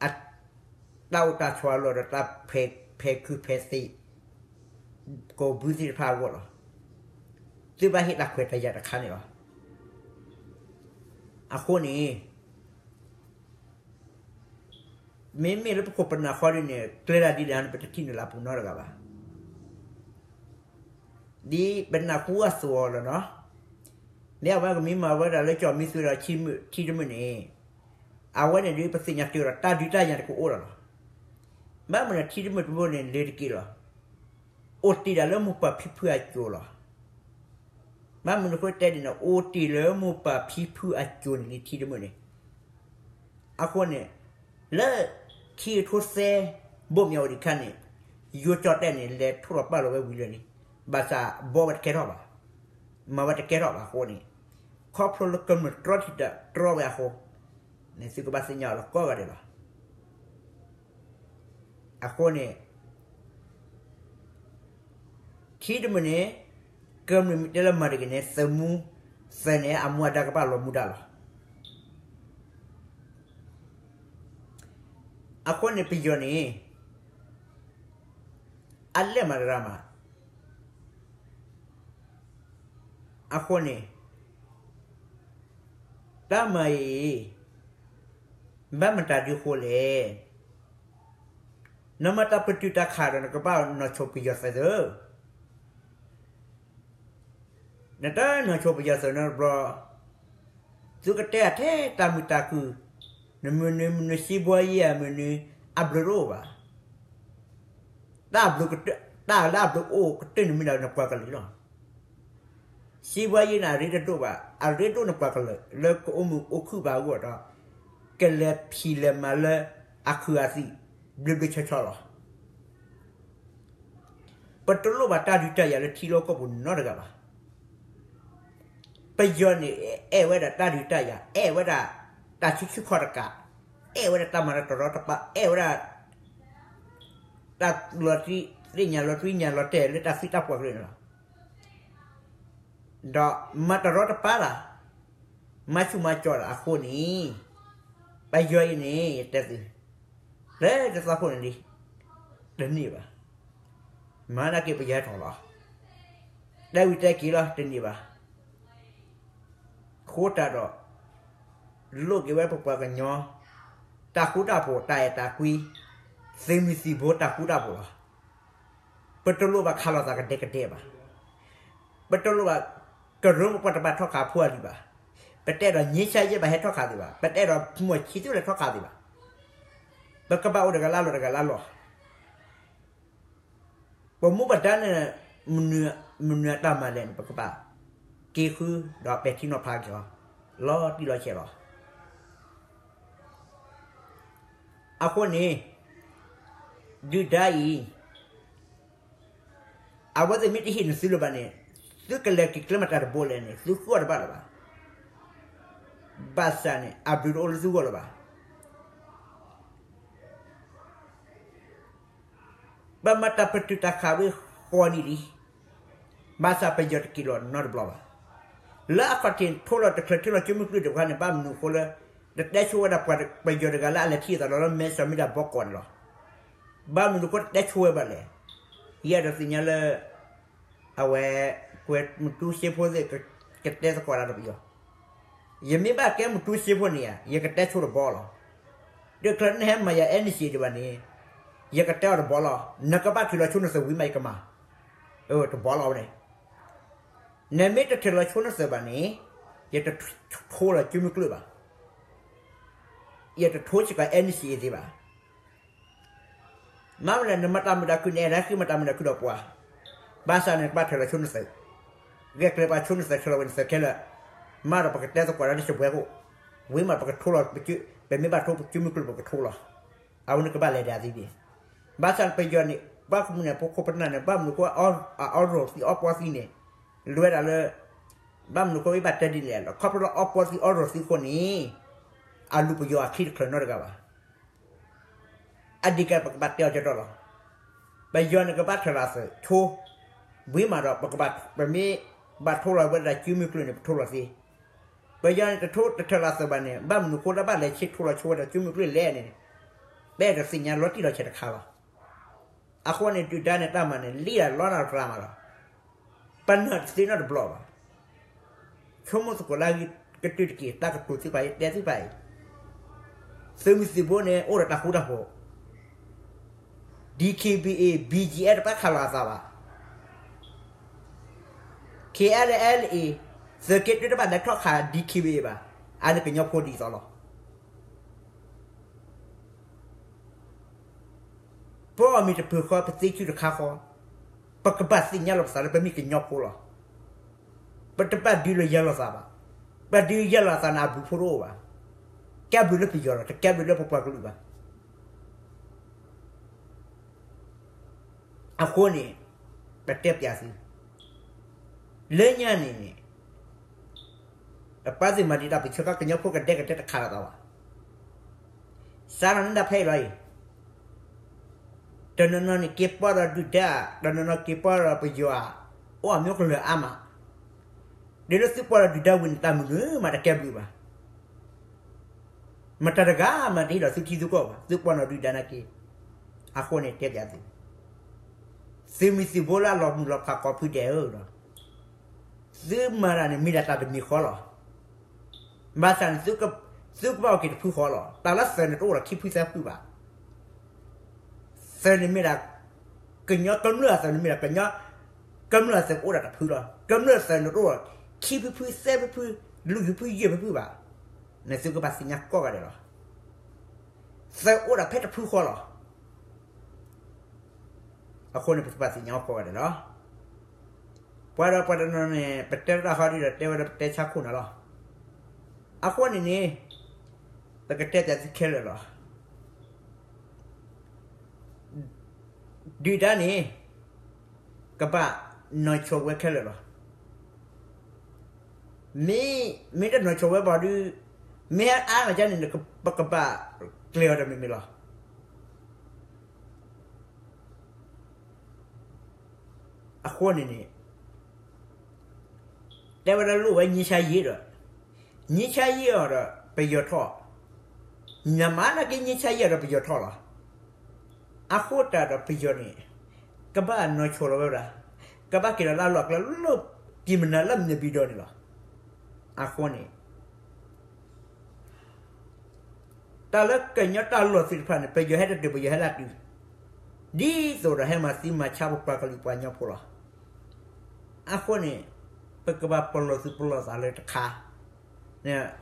အ တၢ်အိၣ်တၢ်ဆိးအလီၢ်ဒီးတၢ်ဖဲးခုဖဲးသ့ၣ် ကိးဘုသ့ၣ်တဖၣ်အဂီၢ်လီၤ. သုဘၣ်ဟ့ၣ်တၢ်ခွဲးတၢ်ယာ်တခါန့ၣ်လီၤ. အဃိန့ၣ် မ့မ့ၢ်လၢပခိၣ်ပနၢ်ဃီဒ်န့ၣ် ကျဲဒၣ်ဒ်လဲၣ်န့ၣ် ပတထံၣ်န့ၢ်လၢအပူၤနီတဂၤဘၣ်. ဒ်ပနၢ်ဟူအသိးလီၤနီၤ. မ့ၢ်အဝဲကမ့ၢ်မၤဝဲဒၣ်လၢကၠီၣ်မံသူဒီးထံတမုာ်န့ၣ် အဝဲန့ၣ်ဒ်ပသ့ၣ်ညါတ့ၢ်ဒီး တၢ်ဒုးတၢ်ယၤတကအိၣ်လီၤလီၤ. ဘၣ်မနုၤထံတမုာ်တဘိန့ၣ် လ့ၤတက့ၢ်လီၤ. အိၣ်တ့ၢ်ဒၣ်လၢမိၢ်ပၢ်ဖံဖုအစိၤလီၤ. ဘၣ်မနုၤအဃိတဲဒ်န့ၣ် အိၣ်တ့ၢ်လၢမိၢ်ပၢ်ဖံဖုအစိၤန့ၣ်လံ ထံတမုာ်န့ၣ်. အဃိန့ၣ် လၢခံကထိသၢ ဘိၣ်မၠးအိၣ်ဒံးခါန့ၣ် ယိၤကၠီၣ်တဲၣ်န့ၣ် လဲၤထိၣ်လီၤပာ်လီၤဝဲဝံၤလၢာ်လံ. ဘၣ်ဆၣ်ဘီဝဲတကဲထီၣ်ဘၣ်, မၤဝဲတကဲထီၣ်ဘၣ်အဃိန့ၣ်, ခီဖျိလၢကမျၢၢ်တြီထံတြီဝဲအဃိ, န့ၣ်သုကဘၣ်သ့ၣ်ညါအီၤလၢကိးဂၤဒဲးလီၤ. အဃိန့ၣ် ထံတမုာ်န့ၣ်, ကမျၢၢ်မ့ၢ်တဲလၢမၤတဂ့ၤန့ၣ် သုးမူ, သုးန့ၣ် အမူအဒါကဘၣ်လီၤမူဒါလီၤ. အဃိန့ၣ်ပယီၤန့ၣ် အလဲၤမၤတရၣ်မး, အဃိန့ၣ် တၢ်မၤအံၤ ဘၣ်မတၤဒုအဃိလဲၣ်. နမၤတၢ်ပတုာ်တၢ်ခးဒီး နကဘၣ်နီၢ်ဆိပယီၤသုးသၢ, နတနီၢ်ဆိပယီၤသုးနီတဘျီ, သုကတဲအထဲတၢ်မုာ်တၢ်ခုၣ်, နမုၢ်နုာ်မုၢ်နုာ် စံးဘှီယံၤဧါ မုၢ်နုာ်, အဘျုးတအိၣ်ဘၣ်. တၢ်ဘျုးကတၢၢ်, တၢ်လၢအဘျုးအိၣ်ကတၢၢ်န့ၣ်မ့ၢ်ဒၣ်နပှၤကလုာ်လီၤ. စံးဘှီယံၤန့ၣ် အရ့တဒိၣ်ဘၣ်, အရ့ဒိၣ်နပှၤကလုာ် လၢကအိၣ်မုာ်အိၣ်ခုၣ်ဘၣ်အဂီၢ်ဒီး ကလဲၤဖံးလဲၤမၤလၢအခူးအသံး ဘျ့ဘျ့ဆှီဆှီလီၤ. ပတလိၣ်ဘၣ်တၢ်ဒုးတၢ်ယၤလၢထံလီၢ်ကီၢ်ပူၤနီတဂၤဘၣ်. ပယီၤန့ၣ် အဲၣ်ဝဲဒၣ်တၢ်ဒုးတၢ်ယၤ, အဲၣ်ဝဲဒၣ်တၢ်ဆူၣ်ဆူၣ်ခီၣ်တကး, အဲၣ်ဝဲဒၣ်တၢ်မၤလၢတရီတပါ, အဲၣ်ဝဲဒၣ် တၢ်လီၤတံၢ်သ့ၣ်ညါ လီၤတံၢ်ညါလီၤတဲာ်လၢတၢ်သံတၢ်ပှၢ်ကရၢန့ၣ်လီၤ. ဒီးမၤတရီတပါတၢ်, မၤဆူၣ်မၤကၠီတၢ်အဃိန့ၣ်, ပယီၤအံၤန့ၣ် ယတဲသု, လၢတသီခိၣ်န့ၣ်လံ, တန့ၢ်ဘၣ်. မၤနာ်က့ပယီၤဟဲထီၣ်လီၤ. တဲဝံၤတဲက့ၤလီၤ တန့ၢ်ဘၣ်. ဃိတၢ်ဒီး လိၣ်က့ၤဝဲပပှၤကညီ တၢ်ဃူတၢ်ဖိး တၢ်အဲၣ်တၢ်ကွံ, သုးမုၢ်သံၣ်ဘိတၢ်ဃူတၢ်ဖိးလီၤ. ပတလိၣ်ဘၣ်ခးလိာ်သးကဒဲကဒဲဘၣ်. ပတလိၣ်ဘၣ်ကရၢမိၢ်ပှၢ်တဘၣ်ထီၣ်ခးဖိအလံၤဘၣ်. ပတအဲၣ်ဒိး ငြိမ်းချမ်းရေး ဘၣ်ဟဲထီၣ်ခးသ့ဘၣ်. ပတအဲၣ်ဒိး မီၢ်ဆံးသူလဲၤထီၣ်ခးသ့ဘၣ်. ပကဘၣ်အိၣ်တဂၤလၢ်လီၢ်တဂၤလၢ်လီၢ် ပမူပဒါန့ၣ် မနုၤအတၢ်မၤလဲၣ်န့ၣ် ပကဘၣ်က့ၤဃုဒီးပဲာ်ထံနီၤဖးက့ၤအီၤ လီၤတံၢ်လီၤဆဲးလီၤ. အဃိန့ၣ် ဒုၣ်ဒါအံၤ အဝဲသ့ၣ်မ့ၢ်တဟ့ၣ်နသုလၢၤဘၣ်န့ၣ် သုကလဲၤက့ၤကျဲမတၤတဘိလဲၣ်န့ၣ် သုဃုအီၤတဘၣ်လၢၤဘၣ်. ဘၣ်ဆၣ်န့ၣ် အဘျုးတအိၣ်လၢသုဂီၢ်လၢၤဘၣ်. ပမၤတၢ်ပတုာ်တၢ်ခးဝဲဃိးနံၣ်လံ. ဘၣ်ဆၣ်ပယီၤတက့ၤလီၤနီတဘျီဘၣ်. လၢအခီၣ်ထံးထိလီၤတချုးထုလီၤကၠိမုၢ်ကျုၢ်တခါန့ၣ် ဘၣ်မနုၤအဃိလၢ တတဲဆိဝဲဒၣ်ပှၤပယီၤတဂၤလၢအလဲၤထံၣ်အသးလီၤလၢမဲဆီးမ့ၢ်ဒၣ်ဘီကီးန့ၣ်လီၤ. ဘၣ်မနုၤအဃိတတဲဆိဝဲဘၣ်လဲၣ်. ယအဲၣ်ဒိးသ့ၣ်ညါလၢ အဝဲ ကွဲးမတူစ့ဖိသ့ၣ် ကတဲသကိးတၢ်ဒီးပယီၤ. ယမ့ၢ်ဘၣ်ကဲမတူစ့ဖိန့ၣ်ဧါ ယကတဲဆိတဘီလီၤ. တချုးနဟဲမၤယၤ NCA ဒံးဘၣ်န့ၣ် ယကတဲအီၤတဘီလီၤ. နကဘၣ်ထုးလီၤဆိနသုးဝံၤမးယကမၤ တဘီလီၤဝဲန့ၣ်. နမ့ၢ်တထုးလီၤဆိနသုးဘၣ်န့ၣ် ယတထိလီၤကၠိမုၢ်ကျုၢ်ဘၣ်. ယတထိစ့ၢ်ကီး NCA သ့ဘၣ်. မ့ၢ်မနုၤလဲၣ် နမၤတၢ်မုာ်တၢ်ခုၣ်န့ၣ် အဲၣ်ဒိးဃ့မၤတၢ်မုာ်တၢ်ခုၣ်ဒီးပှၤ, ဘၣ်ဆၣ်န့ၣ် ကဘၣ်ထုးလီၤဆိနသုး, ဂဲၤကျဲၤပှၤဆိနသုး ထုးလီၤဝဲနသုးခဲလၢာ်, မၤဒီးပကတဲသကိးတၢ်လၢစပွဲခိၣ်, ဝံၤမးပကထိလီၤ, ပမ့ၢ်ဘၣ်ထိပကၠိမုၢ်ကျုၢ်ပကထိလီၤ, အဝဲန့ၣ်ကဘၣ်လဲၤဒၣ်သ့န့ၣ်, ဘၣ်ဆၣ်န့ၣ် ပယီၤန့ၣ် ဘၣ်မနုၤန့ၣ် ပခိၣ်ပနၢ်န့ၣ် ဘၣ်မနုၤဃိ အအီရီၣ်သံအီပီသံန့ၣ်, လဲၤဝဲဒၣ်လၢ ဘၣ်မနုၤဃိဘၣ်တဲဒ်န့ၣ်လဲၣ်, ခီဖျိလၢအီပီသံအီရီၣ်သံအဃိန့ၣ်, အလူၤပယီၤအချံတချုးနီတဂၤဘၣ်. အဒံးကဲပကဘၣ်တဲအီၤကၠီတီလီၤ. ပယီၤန့ၣ်ကဘၣ်ထုးလီၤသုးဆိ, ဝံၤမးဒီး ပကဘၣ် ပမ့ၢ်ဘၣ်ထိလီၤဝဲဒၣ်ကၠိမုၢ်ကျုၢ်န့ၣ် ပထိလီၤသ့. ပယီၤန့ၣ်တထိတထုးလီၤသုးဘၣ်န့ၣ် ဘၣ်မနုၤဃိလၢဘၣ်လဲၤဆ့ထိလီၤဆိဝဲဒၣ်ကၠိမုၢ်ကျုၢ်လဲၣ်န့ၣ်, ပအဲၣ်ဒိးသ့ၣ်ညါလီၤတံၢ်လီၤဆဲးတခါလီၤ. အဃိန့ၣ် ဒုၣ်ဒါန့ၣ်တၢ်မၤန့ၣ် လံၣ်ဒၣ်လီနၢ်တြၢ်မးလီၤ. ပနၢ်တသ့နီတဘျီဘၣ်. ဆိကမိၣ်သကိးလၢအဂ့ၤကတုာ်သုဖၣ်အံၤ တဲသုဖၣ်အံၤ, သုးမုၢ်သံၣ်ဘိန့ၣ် အိၣ်ဒီးတၢ်ဃူတၢ်ဖိး, DKBA BGF တဘၣ်ခးလိာ်အသးဘၣ်, KNLA သုးက့တၢတဘၣ်လဲၤထီၣ်ခး DKBA ဘၣ်, အန့ၣ်ကညီဖိဒ်သိးလီၤ. ပအီၣ်မ့ၤတပၢၤဃီ ပသ့စုတခါဃီ, ပကဘၣ်သ့ၣ်ညါလီၤပသးလၢပမ့ၢ်ကညီဖိလီၤ. ပတဘၣ်ဒုးလၢယဲၢ်လိာ်သးဘၣ်. ပဒုးယဲၢ်လိာ်သးန့ၣ် အဘျုးဖးဒိၣ်အိၣ်ဘၣ်. ကဲဘျုးလၢပယီၤလီၤ, တကဲဘျုးလၢပပှၤကလုာ်ဘၣ်. အဃိန့ၣ် ပတဲပျးသု လၢညါန့ၣ်န့ၣ် အပၢ်သ့ၣ်မၤဒံးတၢ်ပၢဆှၢခီ ကညီဖိကဒဲကဒဲတခါလီၤသးဘၣ်. စးထီၣ်န့ၢ်ဒၣ်ဖဲအံၤလီၤအံၤ, တနီၤနီၤန့ၣ်က့ၤပီၢ်ဒီးဒုၣ်ဒါ, တနီၤနီၤက့ၤပီၢ်ဒီးပယီၤ, အိၣ်အမျိုးကလၢာ်အါမး, ဒ်လၢသုပီၢ်ဒီးဒုၣ်ဒါဝံၤန့ၣ် တၢ်မနုၤမးတကဲဘျုးဘၣ်. မတၤတဂၤမးတဟ့ၣ်လီၤသုထံသုကီၢ်ဘၣ်, သုပီၢ်နီၢ်ဒုၣ်ဒါနာ်က့. အဃိန့ၣ်တဲပၠးသု, သုးမုၢ်သံၣ်ဘိလၢအလီၤမုၢ်လီၤဖးကိးဖုဒဲးဧၢဒီး, သုမၤတၢ်န့ၣ်မ့ၢ်ဒၣ်တၢ်တမံၤဃီလီၤ. ဘၣ်ဆၣ်န့ၣ် သုကဘၣ်အိၣ်က့ၤတဖုဃီလီၤ. တၢ်လၢသုးန့ၣ်တအိၣ်ဒီးခံဖုသၢဖုဘၣ်. သုးန့ၣ်မ့ၢ်ဒၣ် ကညီကမျၢၢ်အသုးန့ၣ်မ့ၢ်ဒၣ် ကညီကမျၢၢ်အသုးကအိၣ်ဒၣ်တဖုလီၤ. ကမျၢၢ်သုးန့ၣ်တအိၣ်ဒီး ခံဖုဖုသၢဖုဖု လွံၢ်ဖုဖုယဲၢ်ဖုဖုဘၣ်. န့ၣ်သုကဘၣ်သ့ၣ်ညါကိးဂၤဒဲးလီၤ. သုးအိၣ်ဒၣ်ဖဲတဖုဃီလီၤ. အဃိန့ၣ် ပကဘၣ်သ့ၣ်ညါအီၤကိးဂၤဒဲးလီၤ. ပှၤဒီးပှၤတနီၤန့ၣ် ပတဲတၢ်ဃီဒ်ဒီး တဲဝဲဒၣ်ပတဲဆါခိၣ်နၤလီၤ. အဃိန့ၣ်န့ၣ် ပကတဲပၠးသုခဲလၢာ်လီၤ. ဒုၣ်ဒါန့ၣ် ကဘၣ်နီၢ်ဆိၣ်ဝဲခဲလၢာ်လီၤ. မ့ၢ် မ့ၢ်တနီၢ်ဆိၣ်ဝဲဘၣ်ဒီး မ့ၢ်ဟဲအါဂၤန့ၣ် ပကဘၣ်ကျဲၤအီၤဒီးမ့ၢ်မ့ၢ်လီၤ. အဃိန့ၣ်န့ၣ် တဲဝဲဒၣ်လိၣ်ဝဲငြိမ်းချမ်းရေးဒီး ငြိမ်းချမ်းရေးအီၤဒီးပယီၤထီၣ်, နမၤနာ်က့ ငြိမ်းချမ်းရေးအီၤဒီးပယီၤထီၣ်လီၤ. အဃိတၢ်ဒီးပယီၤန့ၣ် ကဘၣ်နီၢ်ဆိၣ်လီၤဝဲဒၣ်, ကဘၣ်က့ၤလီၤလၢအလီၢ်အကျဲလၢ ကံၢ်မနၤလၢ နေပြည်တော် န့ၣ်လီၤ. အဃိန့ၣ် တၢ်လၢကညီတၢ်လီၢ်သ့ၣ်တဖၣ်န့ၣ် ပယီၤဟဲတတုၤ ပယီၤဟဲလၢတုၤ, ဒ်သိးဒီးဟဲမၤသံမၤဆါပပှၤကလုာ်ပှၤကညီဖိလီၤ. အဃိန့ၣ် ပကဘၣ်ပလီၢ်သူၣ်ပလီၢ်သးလၢတခါ,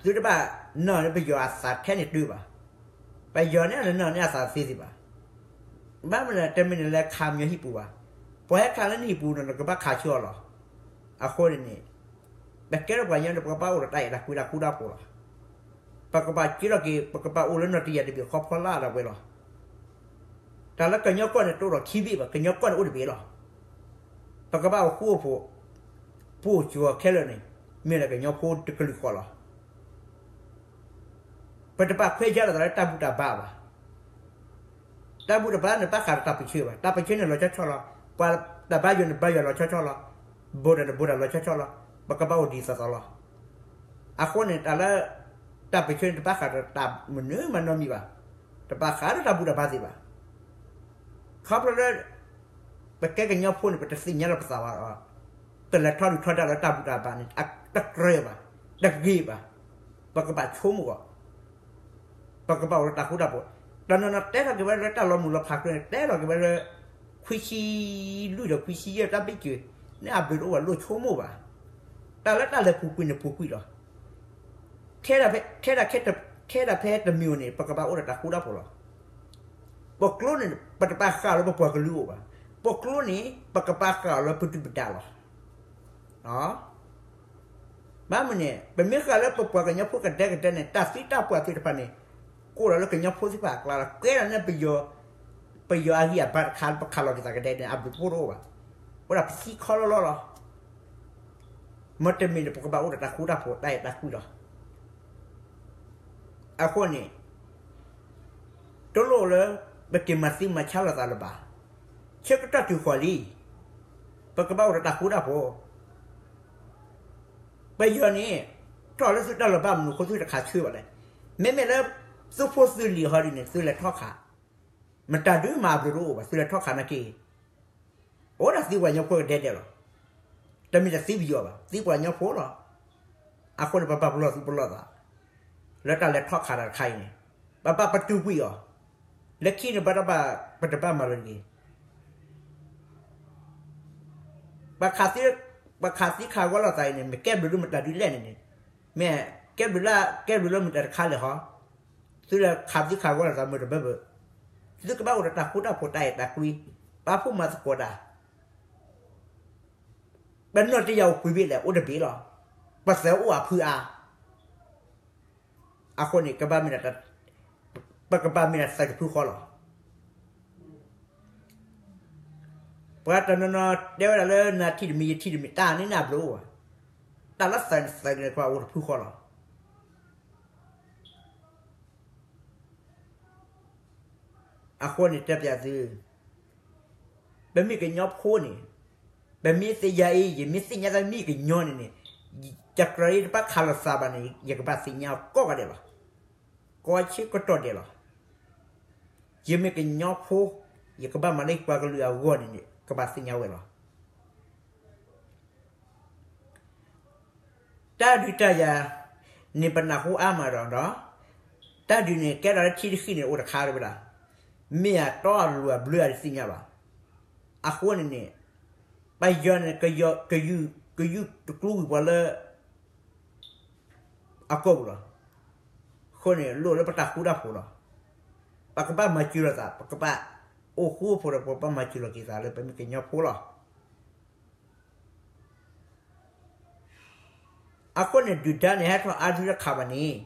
သုတဘၣ်နီၣ်န့ၢ်ပယီၤအသးထဲန့ၣ်တုၤဘၣ်. ပယီၤန့ၣ်အနီၣ်န့ၢ်အသးသ့သ့ၣ်ဘၣ်. ဘၣ်မနုၤလဲၣ် တမ့ၢ်နလဲၤခးမညီဟံၣ်ပူၤဘၣ်. ပှၤဟဲခးလၢနဟံၣ်ပူၤဒီး နကဘၣ်ခးဆၢအီၤလီၤ. အဃိန့ၣ်န့ၣ် ပကဲထီၣ်ပှၤကညီန့ၣ် ပကဘၣ်အိၣ်ဒီးတၢ်အဲၣ်တၢ်ကွံတၢ်ဃူတၢ်ဖိးလီၤ. ပကဘၣ်က့ၤထီၣ်က့ၤ ပကဘၣ်အိၣ်လၢနီၢ်တယၢ်တဘ့ၣ်ဃီဖီလာ်ဒၣ်ဝဲလီၤ. တၢ်လၢကညီကီၢ်န့ၣ် တအိၣ်ဒီးခံဘ့ၣ်ဘၣ်, ကညီကီၢ်န့ၣ်အိၣ်တဘ့ၣ်လီၤ. ပကဘၣ်အိၣ်ဃူအိၣ်ဖိး, ပအိၣ်ကၠီခဲလၢာ်န့ၣ် မ့ၢ်လၢကညီဖိတကလုာ်ဃီလီၤ. ပတဘၣ်ခွဲးယာ်လိာ်သးလၢတၢ်ဘူၣ်တၢ်ဘါဘၣ်. တၢ်ဘူၣ်တၢ်ဘါန့ၣ် ဘၣ်ဃးဒီးတၢ်ပၢဆှၢဘၣ်. တၢ်ပၢဆှၢန့ၣ်လီၤဆီဆီလီၤ. ပှၤတၢ်ဘါယွၤန့ၣ် ဘါယွၤလီၤဆီဆီလီၤ. ဘူးဒီးန့ၣ် ဘူးတၢ်လီၤဆီဆီလီၤ. ပကဘၣ်အိၣ်ဒ်သိးသိးလီၤ. အဃိန့ၣ် တၢ်လၢ တၢ်ပၢဆှၢန့ၣ် တဘၣ်ဃးဒီးတၢ်မနုၤမးနီတမံၤဘၣ်. တဘၣ်ဃးဒီးတၢ်ဘူၣ်တၢ်ဘါသ့ၣ်ဘၣ်. ခီဖျိလၢ ပကဲကညီဖိန့ၣ် ပတသ့ၣ်ညါလီၤပသးဘၣ်ဒီး ပလဲၤထီဒုၣ်ထီဒါလၢတၢ်ဘူၣ်တၢ်ဘါန့ၣ် တကြၢးဘၣ်, တဂ့ၤဘၣ်. ပကဘၣ်ဆိကမိၣ်အီၤ, ပကဘၣ်အိၣ်လၢတၢ်ဃူတၢ်ဖိး. တနီၤနီၤတဲထီၣ်က့ၤဝဲလၢတၢ်လီၤမုၢ်လီၤဖးကျဲန့ၣ် တဲထီၣ်က့ၤဝဲလၢ ခွံဆံလွံၢ်ဒီးခွံဆံယဲၢ်တၢ်ဘံၣ်က့ၤ န့ၣ်အဘျုးတအိၣ်ဘၣ်လိၣ်ဆိကမိၣ်ဘၣ်. တၢ်လၢတၢ်လဲၤပူၤကွံာ်န့ၣ်ပူၤကွံာ်လီၤ. ထဲဒၣ် ထဲဒၣ်ဖဲတမံၤဧိၤန့ၣ် ပကဘၣ်အိၣ်ဒီးတၢ်ဃူတၢ်ဖိးလီၤ. ပကျိန့ၣ် ပတဘၣ်ဃၣ်လၢပပှၤကလုာ်အိၣ်ဘၣ်. ပကျိန့ၣ် ပကဘၣ်ဃၣ်လၢပဒုၣ်ပဒါလီၤ. ဘၣ်မနုၤန့ၣ် ပမ့ၢ်ဃၣ်လၢပပှၤကညီဖိကဒဲကဒဲန့ၣ် တၢ်သံတၢ်ပှၢ်သ့ၣ်တဖၣ်န့ၣ် ကအိၣ်ဒီးလၢကညီဖိသ့ၣ်တဖၣ်အကျါလီၤ. ကဲထီၣ်န့ၢ်ပယီၤ, ပယီၤအဂံၢ်အဘါတခါလၢပခးလီၤက့ၤသးကဒဲန့ၣ် အဘျုးတအိၣ်ဘၣ်. အိၣ်ဒၣ်ပသံခီလီလီလီၤ. မ့တမ့ၢ်န့ၣ် ပကဘၣ်အိၣ်ဒီးတၢ်ဃူတၢ်ဖိးတၢ်အဲၣ်တၢ်ကွံလီၤ. အဃိန့ၣ် တလိၣ်လၢ ပက့ၤမၤသံမၤဆါလိာ်သးလၢၤဘၣ်. ဆၢကတီၢ်တုၤဃီၤလံ, ပကဘၣ်အိၣ်ဒီးတၢ်ဃူတၢ်ဖိး. ပယီၤန့ၣ် ထီၣ်လၢသုတၢ်လီၢ်ဘၣ်မနုၤအဃိသုတခးဆၢဘၣ်လဲၣ်. မ့မ့ၢ်လၢ သုဖိသုလံၤဟီဒ်န့ၣ် သုလဲၤထီၣ်ခး, မတၤဒုးမၤအဘျုးတအိၣ်ဘၣ် သုလဲၤထီၣ်ခးနာ်က့ အိၣ်ဒၣ်သံပှၤကညီဖိကဒဲဒဲးလီၤ. တမ့ၢ်တၢ်သံပယီၤဘၣ် သံပှၤကညီဖိလီၤ. အဃိန့ၣ် ပဘၣ်ပလီၢ်သူၣ်ပလီၢ်သး လၢတၢ်လဲၤထီၣ်ခးတၢ်တခါအံၤန့ၣ် ပဘၣ်ပတုာ်ကွံာ်အီၤ. လၢခံန့ၣ်ဘၣ်တဘၣ် ပတဘၣ်မၤလၢၤတဂ့ၤ. ပ ပှၤခးသံခးဂီၤလိာ်သးအံၤန့ၣ် မ့ၢ်ကဲဘျုးလၢမတၤဒ်လဲၣ်န့ၣ်န့ၣ်, မ့ၢ်ကဲဘျုးလၢ ကဲဘျုးလၢမတၤတခါလဲၣ်ဟီ. သုလဲၤခးသံခးဂီၤလိာ်သးမုာ်တဘၢဘၢ, သုကဘၣ်အိၣ်ဒီးတၢ်ဃူတၢ်ဖိးတၢ်အဲၣ်တၢ်ကွံ, ပာ်ဖှိၣ်မၤသကိးတၢ် ပနီၢ်တယၢ်အိၣ်ကွံာ်ဘ့ၣ်လဲၣ် အိၣ်တဘ့ၣ်လီၤ. ပသးအိၣ်အဖုအါ. အဃိန့ၣ် ကဘၣ်မ့ၢ်ဒၣ် ပကဘၣ်မ့ၢ်ဒၣ်သးတဖုဃီလီၤ. ပှၤတနီၤနီၤတဲဝဲဒၣ်လၢနထံၣ်တမံၤယထံၣ်တမံၤ တၢ်န့ၣ်နဘျုးအိၣ်ဘၣ်, တၢ်လၢသးန့ၣ်သးကလဲၤပှၤအိၣ်တဖုဃီလီၤ. အဃိန့ၣ်တဲပျးသု, ပမ့ၢ်ကညီဖိန့ၣ်, ပမ့ၢ်သ့ၣ်ညါအံၤ ယမ့ၢ်သ့ၣ်ညါသးမ့ၢ်ကညီန့ၣ်န့ၣ်, တကြၢးအံၤတဘၣ်ခးလိာ်သးဘၣ်န့ၣ် ယကဘၣ်သ့ၣ်ညါအီၤကိးဂၤဒဲးလီၤ. ကိးဆၢကတီၢ်ဒဲးလီၤ. ယမ့ၢ်ကညီဖိ, ယကဘၣ်မၤလၢပှၤကလုာ်အဂီၢ်န့ၣ်န့ၣ် ကဘၣ်သ့ၣ်ညါဝဲလီၤ. တၢ်ဒုးတၢ်ယၤန့ၣ် ပနၢ်ဟူအါမးဒီး, တၢ်ဒုးန့ၣ် ကဲထီၣ်လၢထံတဃံန့ၣ် အိၣ်တခါလၢဝဲဒၣ်, မ့ၢ်အတီအလိၤအဘျုးအတသ့ၣ်ညါဘၣ်. အဃိန့ၣ်န့ၣ်, ပယီၤန့ၣ် ကယုၢ်တကျူဝံၤပှၤလၢ အကီၢ်ပူၤလီၤ. အဃိန့ၣ် လိၣ်လၢပတၢ်ဃူတၢ်ဖိးလီၤ. ပကဘၣ်မၤစၢၤလိာ်သး, ပကဘၣ်အိၣ်ဃူအိၣ်ဖိးဒီး ပကဘၣ်မၤစၢၤလိာ်က့ၤသးလၢပမ့ၢ်ကညီဖိလီၤ. အဃိန့ၣ် ဒုၣ်ဒါန့ၣ် ဟဲထီၣ်အါဒုတခါဘၣ်န့ၣ်,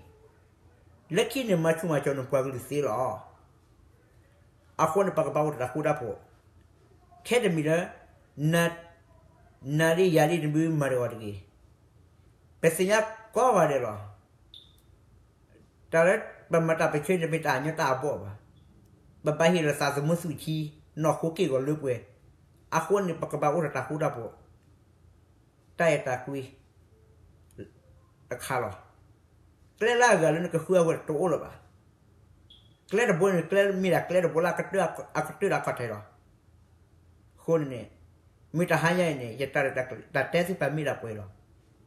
လၢခံန့ၣ် မၤဆူၣ်မၤစီၤနပှၤကလုာ်သ့လီၤ. အဃိန့ၣ် ပကဘၣ်အိၣ်ဒီးတၢ်ဃူတၢ်ဖိး, ခဲတမံၤလၢ နၤဒ်ယၤဒ်နဘုမၤတဂီၤတဂ့ၤ. ပသ့ၣ်ညါကိးဂၤဒဲးလီၤ. တၢ်လၢပမၤတၢ်ပဆၢန့ၣ် တမ့ၢ်တၢ်အညီတၢ်အဘီၣ်ဘၣ်. ပဘၣ်ဟ့ၣ်လီၤသးသမူသူၣ်ဆံ, နီၢ်ခိက့ၢ်ဂီၤလၢပှဲၤ. အဃိန့ၣ် ပကဘၣ်အိၣ်ဒီးတၢ်ဃူတၢ်ဖိး, တၢ်အဲၣ်တၢ်ကွံ တခါလီၤ. ကျဲလၢအဂၤလၢနကဃုအဂီၢ်တအိၣ်လၢၤဘၣ်. ကျဲတဘိန့ၣ် ကျဲမ့ၢ်ဒၣ်ကျဲတဘိလၢအကတၢၢ်ဒီးအခီၣ်ထံးလီၤ. အဃိန့ၣ်န့ၣ်, မ့ၢ်တဟါညါအံၤန့ၣ် ယတၢ်တဲသ့ၣ်တဖၣ်မ့ၢ်ဒၣ်ပှဲၤလီၤ.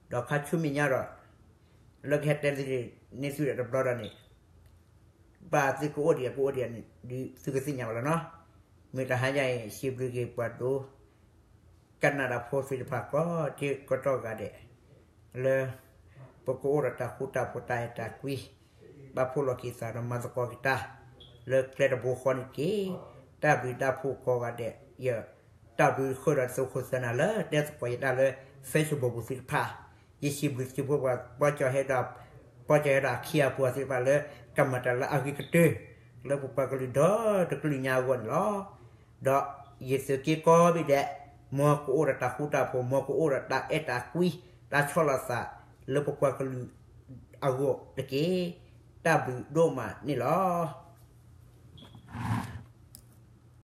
ဒီးခါဆူမဲာ်ညါဒီး လၢကဟဲတဲသ့န့ၢ်သုဒီးတဘျီဒီးန့ၣ် ဘၣ်သုကအိၣ်ဒံးအကအိၣ်ဒံးန့ၣ် ဒ်သုကသ့ၣ်ညါဘၣ်လီၤနီၤ. မ့ၢ်တဟါညါအံၤ စံးဘျုးက့ၤပှၤဒိ ကနၣ်တၢ်ဖိသ့ၣ်တဖၣ်ကိးဒဲးကတီၢ်ဂၤဒဲး လၢ ပကအိၣ်ဒီးတၢ်ဃူတၢ်ဖိးတၢ်အဲၣ်တၢ်ကွံ, ဘၣ်ဖှိၣ်လီၤက့ၤသးဒီးမၤသကိးက့ၤတၢ် လၢကျဲတဘိဃီန့ၣ်တက့ၢ်. တၢ်ဘျုးတၢ်ဖှိၣ်ကိးဂၤဒဲး, ယတၢ်ဘျုးဃုာ်ဒီးသုးခိၣ်သၢနၤလၢတဲသကိးယတၢ်လၢ Facebook ပူၤသ့ၣ်တဖၣ်, ယစံးဘျုးစံးဖှိၣ်ပှၤ ပှၤကၠီၤဟဲဒီး ပှၤကၠီၤဟဲဒီးအခ့အပှၤသ့ၣ်တဖၣ်လၢ ကမၤတၢ်လၢအဂ့ၤကတၢၢ် လၢပပှၤကလုာ်ဒီတကလုာ်ညါအဂီၢ်န့ၣ်လီၤ. ဒီးယသုးက့ကိးဘ့ၣ်ဒဲး, မ်ကအိၣ်ဒီးတၢ်ဃူတၢ်ဖိး, မ်ကအိၣ်ဒီးတၢ်အဲၣ်တၢ်ကွံ, တၢ်ဆီၣ်လီၤသး လၢပပှၤကလုာ်အဂီၢ်တက့ၢ်. တၢ်ဘျုးဒိၣ်မးန့ၣ်လီၤ.